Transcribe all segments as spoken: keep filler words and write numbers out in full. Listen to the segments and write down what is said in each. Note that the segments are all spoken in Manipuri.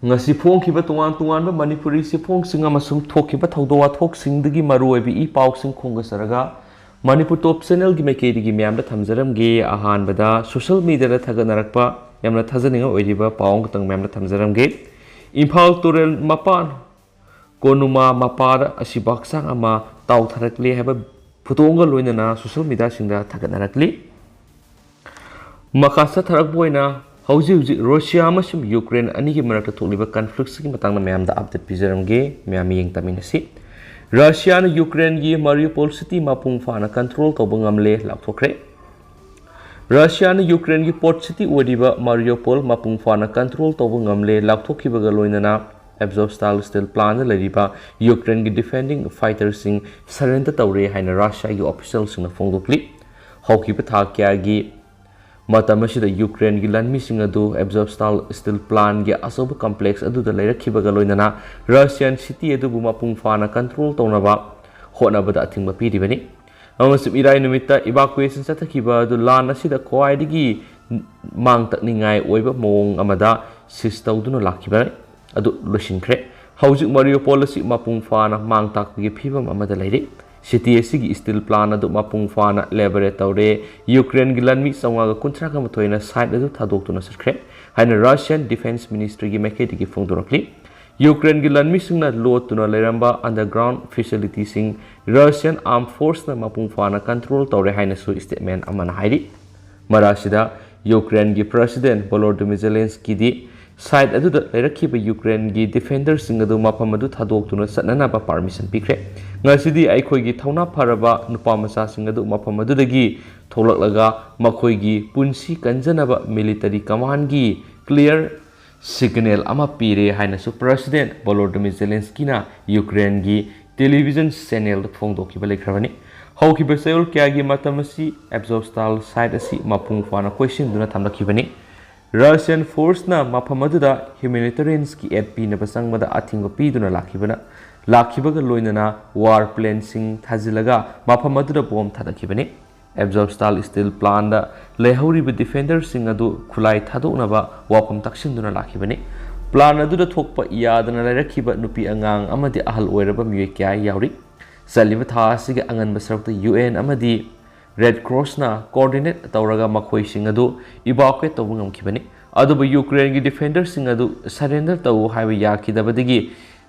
ꯉꯁꯤ ꯐꯣꯡꯈꯤꯕ ꯇꯣꯉꯥꯟ ꯇꯣꯉꯥꯟꯕ ꯃꯅꯤꯄꯨꯔꯤ ꯆꯦꯐꯣꯡꯁꯤꯡ ꯑꯃꯁꯨꯡ ꯊꯣꯛꯈꯤꯕ ꯊꯧꯗꯣꯛ ꯋꯥꯊꯣꯛꯁꯤꯡꯗꯒꯤ ꯃꯔꯨꯑꯣꯏꯕ ꯏ ꯄꯥꯎꯁꯤꯡ ꯈꯣꯝꯒꯠꯆꯔꯒ ꯃꯅꯤꯄꯨꯔ ꯇꯣꯞ ꯆꯦꯅꯦꯜꯒꯤ ꯃꯥꯏꯀꯩꯗꯒꯤ ꯃꯌꯥꯝꯗ ꯊꯝꯖꯔꯝꯒꯦ꯫ ꯑꯍꯥꯟꯕꯗ ꯁꯣꯁꯤꯌꯦꯜ ꯃꯤꯗꯤꯌꯥꯗ ꯊꯥꯒꯠꯅꯔꯛꯄ ꯌꯥꯝꯅ ꯊꯥꯖꯅꯤꯡꯉꯥꯏ ꯑꯣꯏꯔꯤꯕ ꯄꯥꯎ ꯑꯃꯈꯛꯇꯪ ꯃꯌꯥꯝꯗ ꯊꯝꯖꯔꯝꯒꯦ꯫ ꯏꯝꯐꯥꯜ ꯇꯨꯔꯦꯜ ꯃꯄꯥꯟ ꯀꯣꯅꯨꯃꯥ ꯃꯄꯥꯗ ꯑꯁꯤꯕ ꯍꯛꯆꯥꯡ ꯑꯃ ꯇꯥꯎꯊꯔꯛꯂꯦ ꯍꯥꯏꯕ ꯐꯣꯇꯣꯒ ꯂꯣꯏꯅꯅ ꯁꯣꯁꯤꯌꯦꯜ ꯃꯤꯗꯤꯌꯥꯁꯤꯡꯗ ꯊꯥꯒꯠꯅꯔꯛꯂꯤ꯫ ꯃꯈꯥ ꯆꯠꯊꯔꯛꯄ ꯑꯣꯏꯅ ꯍꯧꯖꯤꯛ ꯍꯧꯖꯤꯛ ꯔꯨꯁꯤꯌꯥ ꯑꯃꯁꯨꯡ ꯌꯨꯀ꯭ꯔꯦꯟ ꯑꯅꯤꯒꯤ ꯃꯔꯛꯇ ꯊꯣꯛꯂꯤꯕ ꯀꯟꯐ꯭ꯂꯤꯛꯁꯀꯤ ꯃꯇꯥꯡꯗ ꯃꯌꯥꯝꯗ ꯑꯞꯗꯦꯠ ꯄꯤꯖꯔꯝꯒꯦ꯫ ꯃꯌꯥꯝ ꯃꯤꯠꯌꯦꯡ ꯇꯝꯃꯤꯟꯅꯁꯤ꯫ ꯔꯨꯁꯤꯌꯥꯅ ꯌꯨꯀ꯭ꯔꯦꯟꯒꯤ ꯃꯥꯔꯤꯌꯨꯄꯣꯜ ꯁꯤꯇꯤ ꯃꯄꯨꯡ ꯐꯥꯅ ꯀꯟꯇ꯭ꯔꯣꯜ ꯇꯧꯕ ꯉꯝꯂꯦ ꯂꯥꯎꯊꯣꯛꯈ꯭ꯔꯦ꯫ ꯔꯨꯁꯤꯌꯥꯅ ꯌꯨꯀ꯭ꯔꯦꯟꯒꯤ ꯄꯣꯔꯠ ꯁꯤꯇꯤ ꯑꯣꯏꯔꯤꯕ ꯃꯥꯔꯤꯌꯨꯄꯣꯜ ꯃꯄꯨꯡ ꯐꯥꯅ ꯀꯟꯇ꯭ꯔꯣꯜ ꯇꯧꯕ ꯉꯝꯂꯦ ꯂꯥꯎꯊꯣꯛꯈꯤꯕꯒ ꯂꯣꯏꯅꯅ ꯑꯦꯞꯖꯣꯁꯇꯥꯜ ꯁ꯭ꯇꯤꯜ ꯄ꯭ꯂꯥꯟꯗ ꯂꯩꯔꯤꯕ ꯌꯨꯀ꯭ꯔꯦꯟꯒꯤ ꯗꯤꯐꯦꯟꯗꯤꯡ ꯐꯥꯏꯇꯔꯁꯤꯡ ꯁꯔꯦꯟꯗꯔ ꯇꯧꯔꯦ ꯍꯥꯏꯅ ꯔꯨꯁꯤꯌꯥꯒꯤ ꯑꯣꯐꯤꯁꯤꯌꯦꯜꯁꯤꯡꯅ ꯐꯣꯡꯗꯣꯛꯂꯤ꯫ ꯍꯧꯈꯤꯕ ꯊꯥ ꯀꯌꯥꯒꯤ ꯃꯇꯝ ꯑꯁꯤꯗ ꯌꯨꯀ꯭ꯔꯦꯟꯒꯤ ꯂꯥꯟꯃꯤꯁꯤꯡ ꯑꯗꯨ ꯑꯦꯞꯖꯣꯁꯇꯥꯜ ꯁ꯭ꯇꯤꯜ ꯄ꯭ꯂꯥꯟꯒꯤ ꯑꯆꯧꯕ ꯀꯝꯄ꯭ꯂꯦꯛꯁ ꯑꯗꯨꯗ ꯂꯩꯔꯛꯈꯤꯕꯒ ꯂꯣꯏꯅꯅ ꯔꯨꯁꯤꯌꯥꯟ ꯁꯤꯇꯤ ꯑꯗꯨꯕꯨ ꯃꯄꯨꯡ ꯐꯥꯅ ꯀꯟꯇ꯭ꯔꯣꯜ ꯇꯧꯅꯕ ꯍꯣꯠꯅꯕꯗ ꯑꯊꯤꯡꯕ ꯄꯤꯔꯤꯕꯅꯤ꯫ ꯑꯃꯁꯨꯡ ꯏꯔꯥꯏ ꯅꯨꯃꯤꯠꯇ ꯏꯚꯥꯀꯨꯋꯦꯁꯟ ꯆꯠꯊꯈꯤꯕ ꯑꯗꯨ ꯂꯥꯟ ꯑꯁꯤꯗ ꯈ꯭ꯋꯥꯏꯗꯒꯤ ꯃꯥꯡ ꯇꯛꯅꯤꯡꯉꯥꯏ ꯑꯣꯏꯕ ꯃꯑꯣꯡ ꯑꯃꯗ ꯁꯤꯖ ꯇꯧꯗꯨꯅ ꯂꯥꯛꯈꯤꯕ ꯑꯗꯨ ꯂꯣꯏꯁꯤꯟꯈ꯭ꯔꯦ꯫ ꯍꯧꯖꯤꯛ ꯃꯥꯔꯤꯌꯨꯄꯣꯜ ꯑꯁꯤ ꯃꯄꯨꯡ ꯐꯥꯅ ꯃꯥꯡ ꯇꯥꯛꯄꯒꯤ ꯐꯤꯕꯝ ꯑꯃꯗ ꯂꯩꯔꯤ꯫ ꯁꯤꯇꯤ ꯑꯁꯤꯒꯤ ꯁ꯭ꯇꯤꯜ ꯄ꯭ꯂꯥꯟ ꯑꯗꯨ ꯃꯄꯨꯡ ꯐꯥꯅ ꯂꯤꯕꯔꯦꯠ ꯇꯧꯔꯦ꯫ ꯌꯨꯀ꯭ꯔꯦꯟꯒꯤ ꯂꯥꯟꯃꯤ ꯆꯥꯝꯃꯉꯥꯒ ꯀꯨꯟꯊ꯭ꯔꯥꯒ ꯃꯥꯊꯣꯏꯅ ꯁꯥꯏꯠ ꯑꯗꯨ ꯊꯥꯗꯣꯛꯇꯨꯅ ꯆꯠꯈ꯭ꯔꯦ ꯍꯥꯏꯅ ꯔꯨꯁꯤꯌꯥꯟ ꯗꯤꯐꯦꯟꯁ ꯃꯤꯅꯤꯁꯇ꯭ꯔꯤꯒꯤ ꯃꯥꯏꯀꯩꯗꯒꯤ ꯐꯣꯡꯗꯣꯔꯛꯂꯤ꯫ ꯌꯨꯀ꯭ꯔꯦꯟꯒꯤ ꯂꯥꯟꯃꯤꯁꯤꯡꯅ ꯂꯣꯠꯇꯨꯅ ꯂꯩꯔꯝꯕ ꯑꯟꯗꯔꯒ꯭ꯔꯥꯎꯟ ꯐꯦꯁꯤꯂꯤꯇꯤꯁꯤꯡ ꯔꯨꯁꯤꯌꯥꯟ ꯑꯥꯔꯝ ꯐꯣꯔꯁꯅ ꯃꯄꯨꯡ ꯐꯥꯅ ꯀꯟꯇ꯭ꯔꯣꯜ ꯇꯧꯔꯦ ꯍꯥꯏꯅꯁꯨ ꯁ꯭ꯇꯦꯠꯃꯦꯟ ꯑꯃꯅ ꯍꯥꯏꯔꯤ꯫ ꯃꯔꯛ ꯑꯁꯤꯗ ꯌꯨꯀ꯭ꯔꯦꯟꯒꯤ ꯄ꯭ꯔꯦꯁꯤꯗꯦꯟ ꯚꯣꯂꯣꯗꯤꯃꯤꯔ ꯖꯦꯂꯦꯟꯁꯀꯤꯗꯤ ꯁꯥꯏꯠ ꯑꯗꯨꯗ ꯂꯩꯔꯛꯈꯤꯕ ꯌꯨꯀ꯭ꯔꯦꯟꯒꯤ ꯗꯤꯐꯦꯟꯗꯔꯁꯤꯡ ꯑꯗꯨ ꯃꯐꯝ ꯑꯗꯨ ꯊꯥꯗꯣꯛꯇꯨꯅ ꯆꯠꯅꯅꯕ ꯄꯥꯔꯃꯤꯁꯟ ꯄꯤꯈ꯭ꯔꯦ꯫ "ꯉꯁꯤꯗꯤ ꯑꯩꯈꯣꯏꯒꯤ ꯊꯧꯅꯥ ꯐꯔꯕ ꯅꯨꯄꯥ ꯃꯆꯥꯁꯤꯡ ꯑꯗꯨ ꯃꯐꯝ ꯑꯗꯨꯗꯒꯤ ꯊꯣꯛꯂꯛꯂꯒ ꯃꯈꯣꯏꯒꯤ ꯄꯨꯟꯁꯤ ꯀꯟꯖꯅꯕ ꯃꯤꯂꯤꯇꯔꯤ ꯀꯃꯥꯟꯒꯤ ꯀ꯭ꯂꯤꯌꯔ ꯁꯤꯒꯅꯦꯜ ꯑꯃ ꯄꯤꯔꯦ" ꯍꯥꯏꯅꯁꯨ ꯄ꯭ꯔꯦꯁꯤꯗꯦꯟ ꯚꯣꯂꯣꯗꯤꯃꯤꯔ ꯖꯦꯂꯦꯟꯁꯀꯤꯅ ꯌꯨꯀ꯭ꯔꯦꯟꯒꯤ ꯇꯦꯂꯤꯚꯤꯖꯟ ꯆꯦꯅꯦꯜꯗ ꯐꯣꯡꯗꯣꯛꯈꯤꯕ ꯂꯩꯈ꯭ꯔꯕꯅꯤ꯫ ꯍꯧꯈꯤꯕ ꯆꯌꯣꯜ ꯀꯌꯥꯒꯤ ꯃꯇꯝ ꯑꯁꯤ ꯑꯦꯞꯖꯣꯁꯇꯥꯜ ꯁꯥꯏꯠ ꯑꯁꯤ ꯃꯄꯨꯡ ꯐꯥꯅ ꯀꯣꯏꯁꯤꯟꯗꯨꯅ ꯊꯝꯂꯛꯈꯤꯕꯅꯤ꯫ ꯔꯁꯤꯌꯟ ꯐꯣꯔꯁꯅ ꯃꯐꯝ ꯑꯗꯨꯗ ꯍ꯭ꯌꯨꯃꯦꯅꯤꯇꯦꯔꯤꯌꯟꯁꯀꯤ ꯑꯦꯗ ꯄꯤꯅꯕ ꯆꯪꯕꯗ ꯑꯊꯤꯡꯕ ꯄꯤꯗꯨꯅ ꯂꯥꯛꯈꯤꯕꯅ, ꯂꯥꯛꯈꯤꯕꯒ ꯂꯣꯏꯅꯅ ꯋꯥꯔ ꯄ꯭ꯂꯦꯟꯁꯤꯡ ꯊꯥꯖꯤꯜꯂꯒ ꯃꯐꯝ ꯑꯗꯨꯗ ꯕꯣꯝ ꯊꯥꯗꯈꯤꯕꯅꯤ꯫ ꯑꯦꯞꯖꯣꯁꯇꯥꯜ ꯁ꯭ꯇꯤꯜ ꯄ꯭ꯂꯥꯟꯗ ꯂꯩꯍꯧꯔꯤꯕ ꯗꯤꯐꯦꯟꯗꯔꯁꯤꯡ ꯑꯗꯨ ꯈꯨꯠꯂꯥꯏ ꯊꯥꯗꯣꯛꯅꯕ ꯋꯥꯐꯝ ꯇꯥꯛꯁꯤꯟꯗꯨꯅ ꯂꯥꯛꯈꯤꯕꯅꯤ꯫ Plan ꯑꯗꯨꯗ ꯊꯣꯛꯄ ꯌꯥꯗꯅ ꯂꯩꯔꯛꯈꯤꯕ ꯅꯨꯄꯤ ꯑꯉꯥꯡ ꯑꯃꯗꯤ ꯑꯍꯜ ꯑꯣꯏꯔꯕ ꯃꯤꯑꯣꯏ ꯀꯌꯥ ꯌꯥꯎꯔꯤ꯫ ꯆꯠꯂꯤꯕ ꯊꯥ ꯑꯁꯤꯒꯤ ꯑꯉꯟꯕ ꯁꯔꯨꯛꯇ ꯌꯨ ꯑꯦꯟ ꯑꯃꯗꯤ ꯔꯦꯗ ꯀ꯭ꯔꯣꯁꯅ ꯀꯣꯑꯣꯔꯗꯤꯅꯦꯠ ꯇꯧꯔꯒ ꯃꯈꯣꯏꯁꯤꯡ ꯑꯗꯨ ꯏꯚꯥꯀ꯭ꯌꯨꯑꯦꯠ ꯇꯧꯕ ꯉꯝꯈꯤꯕꯅꯤ꯫ ꯑꯗꯨꯕꯨ ꯌꯨꯀ꯭ꯔꯦꯟꯒꯤ ꯗꯤꯐꯦꯟꯗꯔꯁꯤꯡ ꯑꯗꯨ ꯁꯔꯦꯟꯗꯔ ꯇꯧ ꯍꯥꯏꯕ ꯌꯥꯈꯤꯗꯕꯗꯒꯤ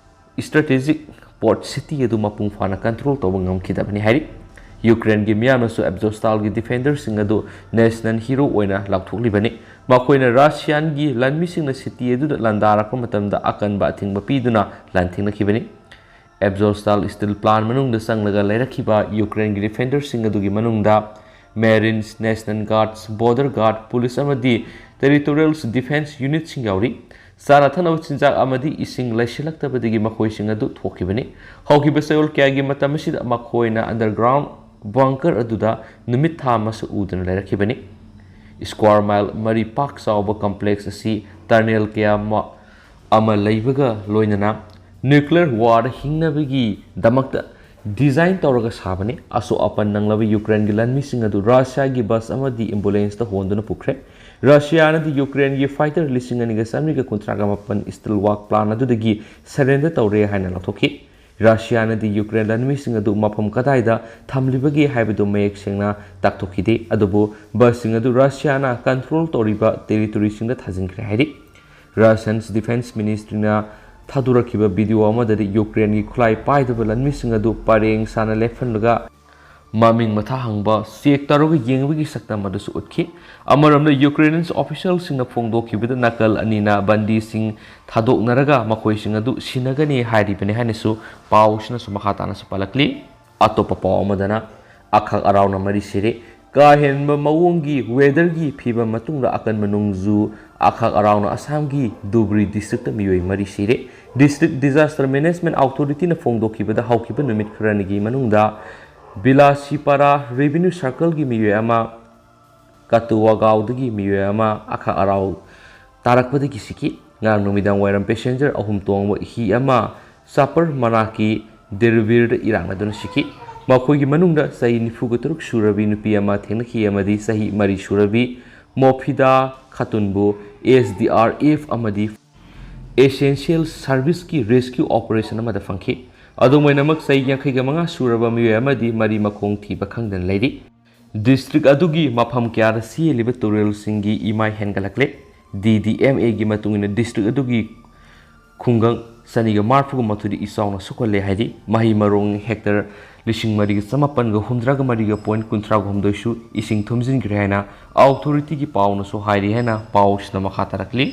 ꯁ꯭ꯇ꯭ꯔꯦꯇꯦꯖꯤꯛ ꯄꯣꯔꯠ ꯁꯤꯇꯤ ꯑꯗꯨ ꯃꯄꯨꯡ ꯐꯥꯅ ꯀꯟꯇ꯭ꯔꯣꯜ ꯇꯧꯕ ꯉꯝꯈꯤꯗꯕꯅꯤ ꯍꯥꯏꯔꯤ꯫ ꯌꯨꯀ꯭ꯔꯦꯟꯒꯤ ꯃꯤꯌꯥꯝꯅꯁꯨ ꯑꯦꯕꯖꯣꯁꯇꯥꯜꯒꯤ ꯗꯤꯐꯦꯟꯗꯔꯁꯤꯡ ꯑꯗꯨ ꯅꯦꯁꯅꯦꯜ ꯍꯤꯔꯣ ꯑꯣꯏꯅ ꯂꯥꯎꯊꯣꯛꯂꯤꯕꯅꯤ꯫ ꯃꯈꯣꯏꯅ ꯔꯁꯤꯌꯥꯟꯒꯤ ꯂꯥꯟꯃꯤꯁꯤꯡꯅ ꯁꯤꯇꯤ ꯑꯗꯨꯗ ꯂꯥꯟꯗꯥꯔꯛꯄ ꯃꯇꯝꯗ ꯑꯀꯟꯕ ꯑꯊꯤꯡꯕ ꯄꯤꯗꯨꯅ ꯂꯥꯟꯊꯦꯡꯅꯈꯤꯕꯅꯤ꯫ ꯑꯦꯕꯖꯣꯁꯇꯥꯜ ꯁ꯭ꯇꯤꯜ ꯄ꯭ꯂꯥꯟ ꯃꯅꯨꯡꯗ ꯆꯪꯂꯒ ꯂꯩꯔꯛꯈꯤꯕ ꯌꯨꯀ꯭ꯔꯦꯟꯒꯤ ꯗꯤꯐꯦꯟꯗꯔꯁꯤꯡ ꯑꯗꯨꯒꯤ ꯃꯅꯨꯡꯗ ꯃꯦꯔꯤꯟꯁ, ꯅꯦꯁꯅꯦꯜ ꯒꯥꯔꯗꯁ, ꯕꯣꯔꯗꯔ ꯒꯥꯔꯗ, ꯄꯨꯂꯤꯁ ꯑꯃꯗꯤ ꯇꯦꯔꯤꯇꯣꯔꯤꯌꯦꯜ ꯗꯤꯐꯦꯟꯁ ꯌꯨꯅꯤꯠꯁꯤꯡ ꯌꯥꯎꯔꯤ꯫ ꯆꯥꯅ ꯊꯛꯅꯕ ꯆꯤꯟꯖꯥꯛ ꯑꯃꯗꯤ ꯏꯁꯤꯡ ꯂꯩꯁꯤꯜꯂꯛꯇꯕꯗꯒꯤ ꯃꯈꯣꯏꯁꯤꯡ ꯑꯗꯨ ꯊꯣꯛꯈꯤꯕꯅꯤ꯫ ꯍꯧꯈꯤꯕ ꯆꯌꯣꯜ ꯀꯌꯥꯒꯤ ꯃꯇꯝ ꯑꯁꯤꯗ ꯃꯈꯣꯏꯅ ꯑꯟꯗꯔꯒ꯭ꯔꯥꯎꯟ ꯕꯪꯀꯔ ꯑꯗꯨꯗ ꯅꯨꯃꯤꯠ ꯊꯥ ꯑꯃꯁꯨ ꯎꯗꯅ ꯂꯩꯔꯛꯈꯤꯕꯅꯤ꯫ ꯁ꯭ꯀ꯭ꯋꯥꯔ ꯃꯥꯏꯜ ꯃꯔꯤ ꯄꯥꯛ ꯆꯥꯎꯕ ꯀꯝꯄ꯭ꯂꯦꯛꯁ ꯑꯁꯤ ꯇꯅꯦꯜ ꯀꯌꯥ ꯃ-, ꯑꯃ ꯂꯩꯕꯒ ꯂꯣꯏꯅꯅ ꯅ꯭ꯌꯨꯀ꯭ꯂꯤꯌꯔ ꯋꯥꯔꯗ ꯍꯤꯡꯅꯕꯒꯤꯗꯃꯛꯇ ꯗꯤꯖꯥꯏꯟ ꯇꯧꯔꯒ ꯁꯥꯕꯅꯤ꯫ ꯑꯁꯣꯛ ꯑꯄꯟ ꯅꯪꯂꯕ ꯌꯨꯀ꯭ꯔꯦꯟꯒꯤ ꯂꯥꯟꯃꯤꯁꯤꯡ ꯑꯗꯨ ꯔꯁꯤꯌꯥꯒꯤ ꯕꯁ ꯑꯃꯗꯤ ꯑꯦꯝꯕꯨꯂꯦꯟꯁꯇ ꯍꯣꯟꯗꯨꯅ ꯄꯨꯈ꯭ꯔꯦ꯫ ꯔꯁꯤꯌꯥꯅꯗꯤ ꯌꯨꯀ꯭ꯔꯦꯟꯒꯤ ꯐꯥꯏꯇꯔ ꯂꯤꯁꯤꯡ ꯑꯅꯤꯒ ꯆꯥꯃꯔꯤꯒ ꯀꯨꯟꯊ꯭ꯔꯥꯒ ꯃꯥꯄꯟ ꯁ꯭ꯇꯤꯜ ꯋꯥꯛ ꯄ꯭ꯂꯥꯟ ꯑꯗꯨꯗꯒꯤ ꯁꯔꯦꯟꯗꯔ ꯇꯧꯔꯦ ꯍꯥꯏꯅ ꯂꯥꯎꯊꯣꯛꯈꯤ꯫ ꯔꯁꯤꯌꯥꯅꯗꯤ ꯌꯨꯀ꯭ꯔꯦꯟ ꯂꯥꯟꯃꯤꯁꯤꯡ ꯑꯗꯨ ꯃꯐꯝ ꯀꯗꯥꯏꯗ ꯊꯝꯂꯤꯕꯒꯦ ꯍꯥꯏꯕꯗꯨ ꯃꯌꯦꯛ ꯁꯦꯡꯅ ꯇꯥꯛꯊꯣꯛꯈꯤꯗꯦ, ꯑꯗꯨꯕꯨ ꯕꯁꯁꯤꯡ ꯑꯗꯨ ꯔꯁꯤꯌꯥꯅ ꯀꯟꯇ꯭ꯔꯣꯜ ꯇꯧꯔꯤꯕ ꯇꯦꯔꯤꯇꯣꯔꯤꯁꯤꯡꯗ ꯊꯥꯖꯤꯟꯈ꯭ꯔꯦ ꯍꯥꯏꯔꯤ꯫ ꯔꯁꯤꯌꯟ ꯗꯤꯐꯦꯟꯁ ꯃꯤꯅꯤꯁꯇ꯭ꯔꯤꯅ ꯊꯥꯗꯣꯔꯛꯈꯤꯕ ꯚꯤꯗꯤꯑꯣ ꯑꯃꯗꯗꯤ ꯌꯨꯀ꯭ꯔꯦꯟꯒꯤ ꯈꯨꯠꯂꯥꯏ ꯄꯥꯏꯗꯕ ꯂꯥꯟꯃꯤꯁꯤꯡ ꯑꯗꯨ ꯄꯔꯦꯡ ꯁꯥꯅ ꯂꯦꯞꯍꯜꯂꯒ ꯃꯃꯤꯡ ꯃꯊꯥ ꯍꯪꯕ ꯆꯦꯛ ꯇꯧꯔꯒ ꯌꯦꯡꯕꯒꯤ ꯁꯛꯇꯝ ꯑꯗꯨꯁꯨ ꯎꯠꯈꯤ꯫ ꯑꯃꯔꯣꯝꯗ ꯌꯨꯀ꯭ꯔꯦꯅꯤꯌꯟ ꯑꯣꯐꯤꯁꯤꯌꯦꯜꯁꯤꯡꯅ ꯐꯣꯡꯗꯣꯛꯈꯤꯕꯗ ꯅꯥꯀꯜ ꯑꯅꯤꯅ ꯕꯟꯗꯤꯁꯤꯡ ꯊꯥꯗꯣꯛꯅꯔꯒ ꯃꯈꯣꯏꯁꯤꯡ ꯑꯗꯨ ꯁꯤꯟꯅꯒꯅꯤ ꯍꯥꯏꯔꯤꯕꯅꯤ ꯍꯥꯏꯅꯁꯨ ꯄꯥꯎꯁꯤꯅꯁꯨ ꯃꯈꯥ ꯇꯥꯅꯁꯨ ꯄꯜꯂꯛꯂꯤ꯫ ꯑꯇꯣꯞꯄ ꯄꯥꯎ ꯑꯃꯗꯅ ꯑꯈꯥꯛ ꯑꯔꯥꯎꯅ ꯃꯔꯤ ꯁꯤꯔꯦ꯫ ꯀꯥ ꯍꯦꯟꯕ ꯃꯑꯣꯡꯒꯤ ꯋꯦꯗꯔꯒꯤ ꯐꯤꯕꯝ ꯃꯇꯨꯡꯗ ꯑꯀꯟꯕ ꯅꯣꯡꯖꯨ ꯑꯈꯥꯛ ꯑꯔꯥꯎꯅ ꯑꯁꯥꯝꯒꯤ ꯙꯨꯕ꯭ꯔꯤ ꯗꯤꯁꯇ꯭ꯔꯤꯛꯇ ꯃꯤꯑꯣꯏ ꯃꯔꯤ ꯁꯤꯔꯦ꯫ ꯗꯤꯁꯇ꯭ꯔꯤꯛ ꯗꯤꯖꯥꯁꯇꯔ ꯃꯦꯅꯦꯖꯃꯦꯟꯠ ꯑꯣꯊꯣꯔꯤꯇꯤꯅ ꯐꯣꯡꯗꯣꯛꯈꯤꯕꯗ ꯍꯧꯈꯤꯕ ꯅꯨꯃꯤꯠ ꯈꯔꯅꯤꯒꯤ ꯃꯅꯨꯡꯗ ꯕꯤꯂꯥꯁꯤꯄꯥꯔꯥ ꯔꯦꯚꯤꯅ꯭ꯌꯨ ꯁꯔꯀꯜꯒꯤ ꯃꯤꯑꯣꯏ ꯑꯃ, ꯀꯇꯨꯋꯥꯒꯥꯎꯗꯒꯤ ꯃꯤꯑꯣꯏ ꯑꯃ ꯑꯈꯥꯛ ꯑꯔꯥꯎ ꯇꯥꯔꯛꯄꯗꯒꯤ ꯁꯤꯈꯤ꯫ ꯉꯔꯥꯡ ꯅꯨꯃꯤꯗꯥꯡ ꯋꯥꯏꯔꯝ ꯄꯦꯁꯦꯟꯖꯔ ꯑꯍꯨꯝ ꯇꯣꯡꯕ ꯍꯤ ꯑꯃ ꯆꯥꯄꯔ ꯃꯅꯥꯛꯀꯤ ꯗꯦꯔꯨꯕꯤꯔꯗ ꯏꯔꯥꯛꯅꯗꯨꯅ ꯁꯤꯈꯤ꯫ ꯃꯈꯣꯏꯒꯤ ꯃꯅꯨꯡꯗ ꯆꯍꯤ ꯅꯤꯐꯨꯒ ꯇꯔꯨꯛ ꯁꯨꯔꯕꯤ ꯅꯨꯄꯤ ꯑꯃ ꯊꯦꯡꯅꯈꯤ ꯑꯃꯗꯤ ꯆꯍꯤ ꯃꯔꯤ ꯁꯨꯔꯕꯤ ꯃꯣꯐꯤꯗꯥ ꯈꯥꯇꯨꯟꯕꯨ ꯑꯦꯁ ꯗꯤ ꯑꯥꯔ ꯑꯦꯐ ꯑꯃꯗꯤ essential serviceꯀꯤ rescue operation ꯑꯃꯗ ꯐꯪꯈꯤ꯫ ꯑꯗꯨꯝ ꯑꯣꯏꯅꯃꯛ, ꯆꯍꯤ ꯌꯥꯡꯈꯩꯒ ꯃꯉꯥ ꯁꯨꯔꯕ ꯃꯤꯑꯣꯏ ꯑꯃꯗꯤ ꯃꯔꯤ ꯃꯈꯣꯡ ꯊꯤꯕ ꯈꯪꯗꯅ ꯂꯩꯔꯤ꯫ District ꯑꯗꯨꯒꯤ ꯃꯐꯝ ꯀꯌꯥꯗ ꯆꯦꯜꯂꯤꯕ ꯇꯨꯔꯦꯜꯁꯤꯡꯒꯤ ꯏꯃꯥꯏ ꯍꯦꯟꯒꯠꯂꯛꯂꯦ꯫ DDMAꯒꯤ ꯃꯇꯨꯡ ꯏꯟꯅ, district ꯑꯗꯨꯒꯤ ꯈꯨꯡꯒꯪ ꯆꯅꯤꯒ ꯃꯔꯤꯐꯨꯒ ꯃꯥꯊꯣꯏꯗꯤ ꯏꯆꯥꯎꯅ ꯁꯣꯛꯍꯜꯂꯦ ꯍꯥꯏꯗꯤ, ꯃꯍꯩ ꯃꯔꯣꯡ hectare ꯂꯤꯁꯤꯡ ꯃꯔꯤꯒ ꯆꯃꯥꯄꯟꯒ ꯍꯨꯝꯗ꯭ꯔꯥꯒ ꯃꯔꯤꯒ point ꯀꯨꯟꯊ꯭ꯔꯥꯒ ꯍꯨꯝꯗꯣꯏꯁꯨ ꯏꯁꯤꯡ ꯊꯨꯝꯖꯤꯟꯈ꯭ꯔꯦ ꯍꯥꯏꯅ authorityꯒꯤ ꯄꯥꯎꯅꯁꯨ ꯍꯥꯏꯔꯤ ꯍꯥꯏꯅ ꯄꯥꯎꯁꯤꯅ ꯃꯈꯥ ꯇꯥꯔꯛꯂꯤ꯫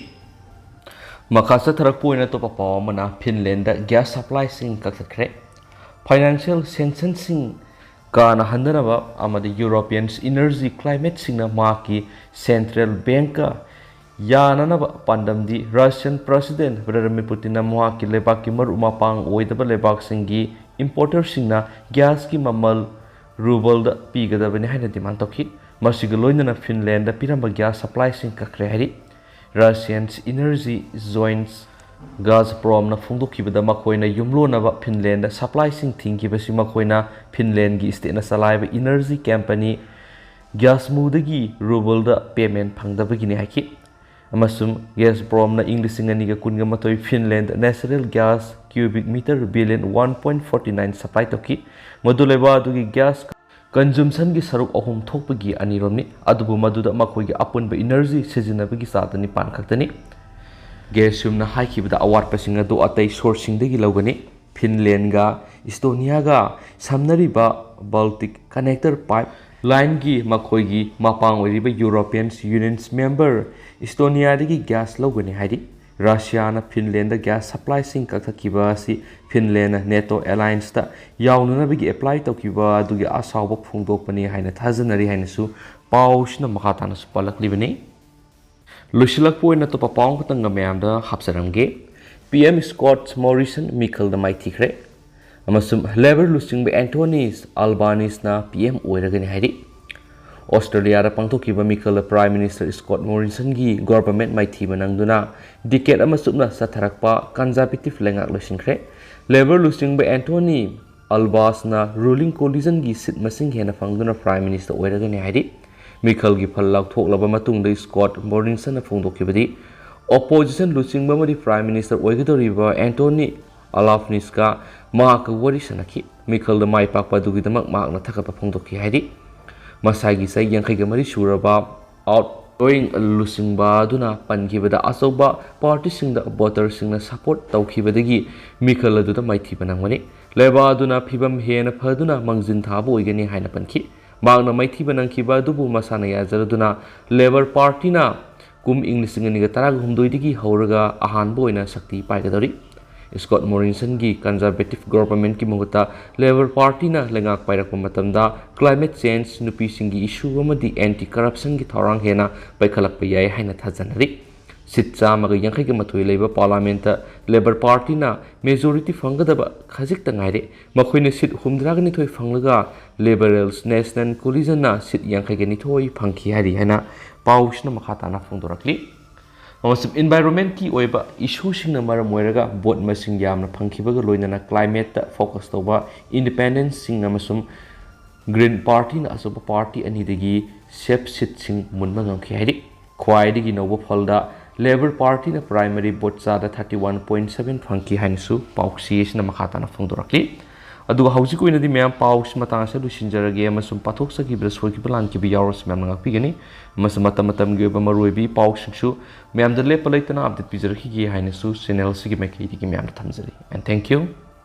ꯃꯈꯥ ꯆꯠꯊꯔꯛꯄ ꯑꯣꯏꯅ ꯑꯇꯣꯞꯄ ꯄꯥꯎ ꯑꯃꯅ, Finlandꯗ gas supplyꯁꯤꯡ ꯀꯛꯊꯠꯈ꯭ꯔꯦ꯫ Financial sanctionꯁꯤꯡ ꯀꯥꯅ ꯍꯟꯊꯅꯕ ꯑꯃꯗꯤ European energy climateꯁꯤꯡꯅ ꯃꯍꯥꯛꯀꯤ central bankꯀ ꯌꯥꯅꯅꯕ ꯄꯥꯟꯗꯝꯗꯤ Russian President Vladimir Putinꯅ ꯃꯍꯥꯛꯀꯤ ꯂꯩꯕꯥꯛꯀꯤ ꯃꯔꯨꯞ ꯃꯄꯥꯡ ꯑꯣꯏꯗꯕ ꯂꯩꯕꯥꯛꯁꯤꯡꯒꯤ importerꯁꯤꯡꯅ gasꯀꯤ ꯃꯃꯜ rubleꯗ ꯄꯤꯒꯗꯕꯅꯤ ꯍꯥꯏꯅ demand ꯇꯧꯈꯤ꯫ ꯃꯁꯤꯒ ꯂꯣꯏꯅꯅ Finlandꯗ ꯄꯤꯔꯝꯕ gas supplyꯁꯤꯡ ꯀꯛꯈ꯭ꯔꯦ ꯍꯥꯏꯔꯤ꯫ Russian energy giant Gazpromꯅ ꯐꯣꯡꯗꯣꯛꯈꯤꯕꯗ, ꯃꯈꯣꯏꯅ ꯌꯨꯝꯂꯣꯟꯅꯕ Finlandꯗ supplyꯁꯤꯡ ꯊꯤꯡꯈꯤꯕꯁꯤ ꯃꯈꯣꯏꯅ Finlandꯒꯤ stateꯅ ꯆꯂꯥꯏꯕ energy company Gasumudꯒꯤ rubleꯗ payment ꯐꯪꯗꯕꯒꯤꯅꯤ ꯍꯥꯏꯈꯤ꯫ ꯑꯃꯁꯨꯡ Gazpromꯅ ꯏꯪ ꯂꯤꯁꯤꯡ ꯑꯅꯤꯒ ꯀꯨꯟꯒ ꯃꯥꯊꯣꯏ Finland natural gas cubic meter billion one point forty nine supply ꯇꯧꯈꯤ꯫ ꯃꯗꯨ ꯂꯩꯕꯥꯛ ꯑꯗꯨꯒꯤ gas consumptionꯒꯤ ꯁꯔꯨꯛ ꯑꯍꯨꯝ ꯊꯣꯛꯄꯒꯤ ꯑꯅꯤꯔꯣꯝꯅꯤ, ꯑꯗꯨꯕꯨ ꯃꯗꯨꯗ ꯃꯈꯣꯏꯒꯤ ꯑꯄꯨꯟꯕ energy ꯁꯤꯖꯤꯟꯅꯕꯒꯤ ꯆꯥꯗ ꯅꯤꯄꯥꯟ ꯈꯛꯇꯅꯤ꯫ Gasumꯅ ꯍꯥꯏꯈꯤꯕꯗ, ꯑꯋꯥꯠꯄꯁꯤꯡ ꯑꯗꯨ ꯑꯇꯩ sourceꯁꯤꯡꯗꯒꯤ ꯂꯧꯒꯅꯤ꯫ Finlandꯒ Estoniaꯒ ꯁꯝꯅꯔꯤꯕ Baltic connector pipelineꯒꯤ ꯃꯈꯣꯏꯒꯤ ꯃꯄꯥꯡ ꯑꯣꯏꯔꯤꯕ European Union's member Estoniaꯗꯒꯤ gas ꯂꯧꯒꯅꯤ ꯍꯥꯏꯔꯤ꯫ Russiaꯅ Finlandꯗ gas supplyꯁꯤꯡ ꯀꯛꯊꯠꯈꯤꯕ ꯑꯁꯤ Finlandꯅ NATO allianceꯇ ꯌꯥꯎꯅꯅꯕꯒꯤ apply ꯇꯧꯈꯤꯕ ꯑꯗꯨꯒꯤ ꯑꯁꯥꯎꯕ ꯐꯣꯡꯗꯣꯛꯄꯅꯤ ꯍꯥꯏꯅ ꯊꯥꯖꯅꯔꯤ ꯍꯥꯏꯅꯁꯨ ꯄꯥꯎꯁꯤꯅ ꯃꯈꯥ ꯇꯥꯅꯁꯨ ꯄꯜꯂꯛꯂꯤꯕꯅꯤ꯫ ꯂꯣꯏꯁꯤꯜꯂꯛꯄ ꯑꯣꯏꯅ ꯑꯇꯣꯞꯄ ꯄꯥꯎ ꯑꯃꯈꯛꯇꯪꯒ ꯃꯌꯥꯝꯗ ꯍꯥꯞꯆꯔꯝꯒꯦ꯫ PM Scott Morrison ꯃꯤꯈꯜꯗ ꯃꯥꯏꯊꯤꯈ꯭ꯔꯦ꯫ ꯑꯃꯁꯨꯡ Labour ꯂꯨꯆꯤꯡꯕ Anthony Albaneseꯅ PM ꯑꯣꯏꯔꯒꯅꯤ ꯍꯥꯏꯔꯤ꯫ Australiaꯗ ꯄꯥꯡꯊꯣꯛꯈꯤꯕ ꯃꯤꯈꯜꯗ Prime Minister Scott Morrisonꯒꯤ government ꯃꯥꯏꯊꯤꯕ ꯅꯪꯗꯨꯅ decade ꯑꯃ ꯆꯨꯞꯅ ꯆꯠꯊꯔꯛꯄ Conservative ꯂꯩꯉꯥꯛ ꯂꯣꯏꯁꯤꯟꯈ꯭ꯔꯦ꯫ Labour ꯂꯨꯆꯤꯡꯕ Anthony Albaneseꯅ ruling coalitionꯒꯤ seat ꯃꯁꯤꯡ ꯍꯦꯟꯅ ꯐꯪꯗꯨꯅ Prime Minister ꯑꯣꯏꯔꯒꯅꯤ ꯍꯥꯏꯔꯤ꯫ ꯃꯤꯈꯜꯒꯤ ꯐꯜ ꯂꯥꯎꯊꯣꯛꯂꯕ ꯃꯇꯨꯡꯗ Scott Morrisonꯅ ꯐꯣꯡꯗꯣꯛꯈꯤꯕꯗꯤ, ꯑꯣꯄꯣꯖꯤꯁꯟ ꯂꯨꯆꯤꯡꯕ ꯑꯃꯗꯤ ꯄ꯭ꯔꯥꯏꯝ ꯃꯤꯅꯤꯁꯇꯔ ꯑꯣꯏꯒꯗꯧꯔꯤꯕ ꯑꯦꯟꯇꯣꯅꯤ ꯑꯂꯥꯐꯅꯤꯁꯀ ꯃꯍꯥꯛꯀ ꯋꯥꯔꯤ ꯁꯥꯟꯅꯈꯤ꯫ ꯃꯤꯈꯜꯗ ꯃꯥꯏ ꯄꯥꯛꯄ ꯑꯗꯨꯒꯤꯗꯃꯛ ꯃꯍꯥꯛꯅ ꯊꯥꯒꯠꯄ ꯐꯣꯡꯗꯣꯛꯈꯤ ꯍꯥꯏꯔꯤ꯫ ꯃꯁꯥꯒꯤ ꯆꯍꯤ ꯌꯥꯡꯈꯩꯒ ꯃꯔꯤ ꯁꯨꯔꯕ ꯑꯥꯎꯠꯒꯣꯌꯤꯡ ꯂꯨꯆꯤꯡꯕ ꯑꯗꯨꯅ ꯄꯟꯈꯤꯕꯗ ꯑꯆꯧꯕ ꯄꯥꯔꯇꯤꯁꯤꯡꯗ ꯚꯣꯇꯔꯁꯤꯡꯅ ꯁꯄꯣꯔꯠ ꯇꯧꯈꯤꯕꯗꯒꯤ ꯃꯤꯈꯜ ꯑꯗꯨꯗ ꯃꯥꯏꯊꯤꯕ ꯅꯪꯕꯅꯤ꯫ ꯂꯩꯕꯥꯛ ꯑꯗꯨꯅ ꯐꯤꯕꯝ ꯍꯦꯟꯅ ꯐꯗꯨꯅ ꯃꯥꯡꯖꯤꯟ ꯊꯥꯕ ꯑꯣꯏꯒꯅꯤ ꯍꯥꯏꯅ ꯄꯟꯈꯤ꯫ ꯃꯍꯥꯛꯅ ꯃꯥꯏꯊꯤꯕ ꯅꯪꯈꯤꯕ ꯑꯗꯨꯕꯨ ꯃꯁꯥꯅ ꯌꯥꯖꯔꯗꯨꯅ ꯂꯦꯕꯔ ꯄꯥꯔꯇꯤꯅ ꯀꯨꯝ ꯏꯪ ꯂꯤꯁꯤꯡ ꯑꯅꯤꯒ ꯇꯔꯥꯒ ꯍꯨꯝꯗꯣꯏꯗꯒꯤ ꯍꯧꯔꯒ ꯑꯍꯥꯟꯕ ꯑꯣꯏꯅ ꯁꯛꯇꯤ ꯄꯥꯏꯒꯗꯧꯔꯤ꯫ ꯁ꯭ꯀꯣꯠ ꯃꯣꯔꯤꯟꯁꯟꯒꯤ ꯀꯟꯖꯔꯕꯦꯇꯤꯚ ꯒꯣꯚꯔꯟꯃꯦꯟꯠꯀꯤ ꯃꯍꯨꯠꯇ ꯂꯦꯕꯔ ꯄꯥꯔꯇꯤꯅ ꯂꯩꯉꯥꯛ ꯄꯥꯏꯔꯛꯄ ꯃꯇꯝꯗ ꯀ꯭ꯂꯥꯏꯃꯦꯠ ꯆꯦꯟꯖ, ꯅꯨꯄꯤꯁꯤꯡꯒꯤ ꯏꯁꯨ ꯑꯃꯗꯤ ꯑꯦꯟꯇꯤ ꯀꯔꯞꯁꯟꯒꯤ ꯊꯧꯔꯥꯡ ꯍꯦꯟꯅ ꯄꯥꯏꯈꯠꯂꯛꯄ ꯌꯥꯏ ꯍꯥꯏꯅ ꯊꯥꯖꯅꯔꯤ꯫ ꯁꯤꯠ ꯆꯥꯝꯃꯒ ꯌꯥꯡꯈꯩꯒ ꯃꯥꯊꯣꯏ ꯂꯩꯕ ꯄꯥꯔꯂꯥꯃꯦꯟꯠꯇ ꯂꯦꯕꯔ ꯄꯥꯔꯇꯤꯅ ꯃꯦꯖꯣꯔꯤꯇꯤ ꯐꯪꯒꯗꯕ ꯈꯖꯤꯛꯇ ꯉꯥꯏꯔꯦ꯫ ꯃꯈꯣꯏꯅ ꯁꯤꯠ ꯍꯨꯝꯗ꯭ꯔꯥꯒ ꯅꯤꯊꯣꯏ ꯐꯪꯂꯒ ꯂꯤꯕꯔꯦꯜꯁ ꯅꯦꯁꯅꯦꯜ ꯀꯣꯂꯤꯖꯟꯅ ꯁꯤꯠ ꯌꯥꯡꯈꯩꯒ ꯅꯤꯊꯣꯏ ꯐꯪꯈꯤ ꯍꯥꯏꯔꯤ ꯍꯥꯏꯅ ꯄꯥꯎꯁꯤꯅ ꯃꯈꯥ ꯇꯥꯅ ꯐꯣꯡꯗꯣꯔꯛꯂꯤ꯫ ꯑꯃꯁꯨꯡ ꯏꯟꯚꯥꯏꯔꯣꯟꯃꯦꯟꯠꯀꯤ ꯑꯣꯏꯕ ꯏꯁꯨꯁꯤꯡꯅ ꯃꯔꯝ ꯑꯣꯏꯔꯒ ꯚꯣꯠ ꯃꯁꯤꯡ ꯌꯥꯝꯅ ꯐꯪꯈꯤꯕꯒ ꯂꯣꯏꯅꯅ ꯀ꯭ꯂꯥꯏꯃꯦꯠꯇ ꯐꯣꯀꯁ ꯇꯧꯕ ꯏꯟꯗꯤꯄꯦꯟꯗꯦꯟꯠꯁꯤꯡ ꯑꯃꯁꯨꯡ ꯒ꯭ꯔꯤꯟ ꯄꯥꯔꯇꯤꯅ ꯑꯆꯧꯕ ꯄꯥꯔꯇꯤ ꯑꯅꯤꯗꯒꯤ ꯁꯦꯐ ꯁꯤꯠꯁꯤꯡ ꯃꯨꯟꯕ ꯉꯝꯈꯤ ꯍꯥꯏꯔꯤ꯫ ꯈ꯭ꯋꯥꯏꯗꯒꯤ ꯅꯧꯕ ꯐꯜꯗ ꯂꯦꯕꯔ ꯄꯥꯔꯇꯤꯅ ꯄ꯭ꯔꯥꯏꯃꯔꯤ ꯚꯣꯠ ꯆꯥꯗ ꯊꯥꯔꯇꯤ ꯋꯥꯟ ꯄꯣꯏꯟꯠ ꯁꯚꯦꯟ ꯐꯪꯈꯤ ꯍꯥꯏꯅꯁꯨ ꯄꯥꯎꯆꯦ ꯑꯁꯤꯅ ꯃꯈꯥ ꯇꯥꯅ ꯐꯣꯡꯗꯣꯔꯛꯂꯤ꯫ ꯑꯗꯨꯒ ꯍꯧꯖꯤꯛ ꯑꯣꯏꯅꯗꯤ ꯃꯌꯥꯝ ꯄꯥꯎꯁꯤ ꯃꯇꯥꯡ ꯑꯁꯤꯗ ꯂꯣꯏꯁꯤꯟꯖꯔꯒꯦ, ꯑꯃꯁꯨꯡ ꯄꯥꯊꯣꯛꯆꯈꯤꯕꯗ ꯁꯣꯏꯈꯤꯕ ꯂꯥꯟꯈꯤꯕ ꯌꯥꯎꯔꯁꯨ ꯃꯌꯥꯝꯅ ꯉꯥꯛꯄꯤꯒꯅꯤ꯫ ꯑꯃꯁꯨꯡ ꯃꯇꯝ ꯃꯇꯝꯒꯤ ꯑꯣꯏꯕ ꯃꯔꯨꯑꯣꯏꯕ ꯏ ꯄꯥꯎꯁꯤꯡꯁꯨ ꯃꯌꯥꯝꯗ ꯂꯦꯞꯄ ꯂꯩꯇꯅ ꯑꯞꯗꯦꯠ ꯄꯤꯖꯔꯛꯈꯤꯒꯦ ꯍꯥꯏꯅꯁꯨ ꯆꯦꯅꯦꯜ ꯑꯁꯤꯒꯤ ꯃꯥꯏꯀꯩꯗꯒꯤ ꯃꯌꯥꯝꯗ ꯊꯝꯖꯔꯤ꯫ And thank you.